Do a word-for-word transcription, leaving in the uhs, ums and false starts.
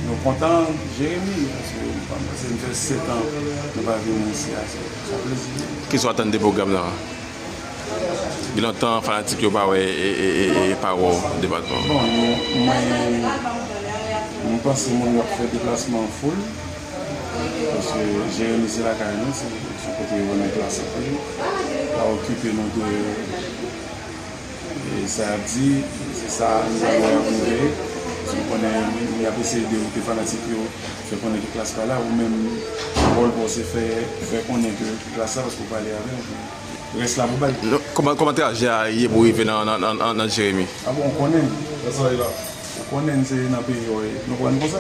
Nou kontan Jeremi, paske m panse m fè sèt an nou pa vini isi a, se yon plezi. Kisa w atann de pwogram nan? Gen lontan fanatik yo pa wè e, e, e, e pa wè w de Patwon. Bon, nou, mwen, mwen panse moun yo ap fè deplasman an foul. Paske Jeremi se lakay nou, se se kote yo renmen klas anpil. Pa okipe nou de e, sa y ap di, se sa nou pral wè pou nou veye. Paske nou konnen y ap eseye dewoute fanatik yo, fè konnen ke klas pa la, ou menm wòl pa w se fè, fè konnen ke klas la, paske w pale avè l. Rès la pou bay. Kòman, kòman trajè a ye pou w rive nan, nan, nan, nan, nan Jeremi? A bon, ou konnen. Ou konnen se nan peyi yo ye. Nou konn konsa.